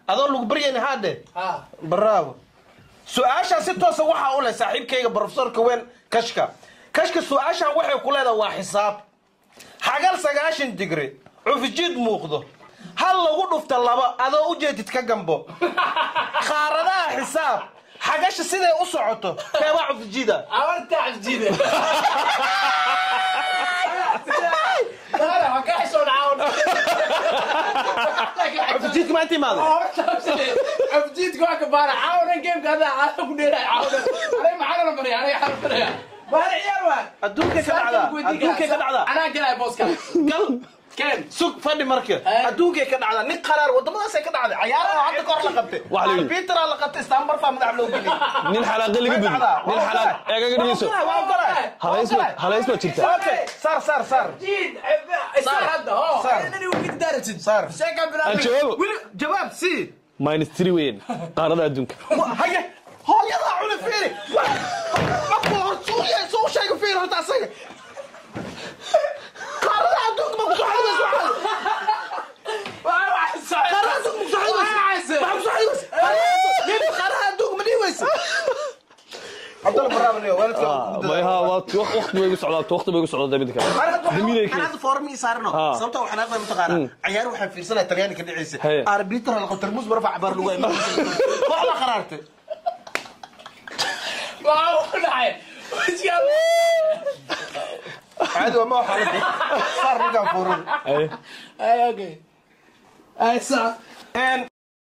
Adoo lagu baryayna haadhe. Bravo. Su-aashaan si toosa waxaa u leh saaxiibkayga profesorka weyn Kashka. Kashka, su-aashaan waxay ku leedahay waa xisaab. Xagal 90 digri, cufjiid muuqdo, hal lagu dhufta laba, adoo u jeedid ka gambo, qaaradaha xisaab, xagasha siday u socoto, keebaa cufjiida? Abarta cufjiida. Waa ka xishoon caawin. Cufjiidka ma inta imaaday? Cufjiidka waa ka baara caawinan gameka adaa caawa ku dheeraay caawinan. Aniga maxaa la mariya? Aniga xal mariya. Baara ciyaar waa. Adduunkay ka dhacdaa, adduunkay ka dhacdaa. Anaa galay booska. Gal. Ken. Sug, fadhi marka. Adduunkay ka dhacdaa, nin qaraar wadamadaasay ka dhacday, cayaar oo hadda kahor la qabtay. Waxa la yidhi. Arbitraa la qabtay, istaanbarfaa madax loo geliyay. Nin xalaaqe laga budi, nin xalaaq eegaga dhigeyso. Waa ogolahay. Halays baa jirta. Okay, saar, saar, saar. Jiid. Saar hadda. Ho. Saar. Inani wuu daaratid. Saar. Sheekan bilaabay. Aan jawaabo. Weli jawaab sii. -3 weyn qaarada adduunka. Haye, hooyadaa cuni, fiiri. Afka hor suu sheega, fiiri horta asaga. Qaarada adduunka ma kusoo xadayso waxaad? Qaarada adduunka ma kusoo xadayso? Maxaa kusoo xadayso? Qaarada adduunka ma dhihi weyse? Cabdalla Barraaba niyo waalidka kugu dadaalo. Mayha, waa waqti bay igu socdaa, waqti bay igu socdaa midda kale. Damiinay Ana hadda foorma ii saarno. Sababta waxaan aqbay mataqaanaa, cayaar waxaan fiirsanaya Talyaani ka dhicaysa. Haye. Arbitra la qabtay, tarmuus barafa cabaar lagu hay, kooxda qaraartay. Waxaa u dhacay. Wejigaa. Caadi waa, ma xaaladda saar ninkaan fuurin. Haye. Ay, okay. Ay, saar.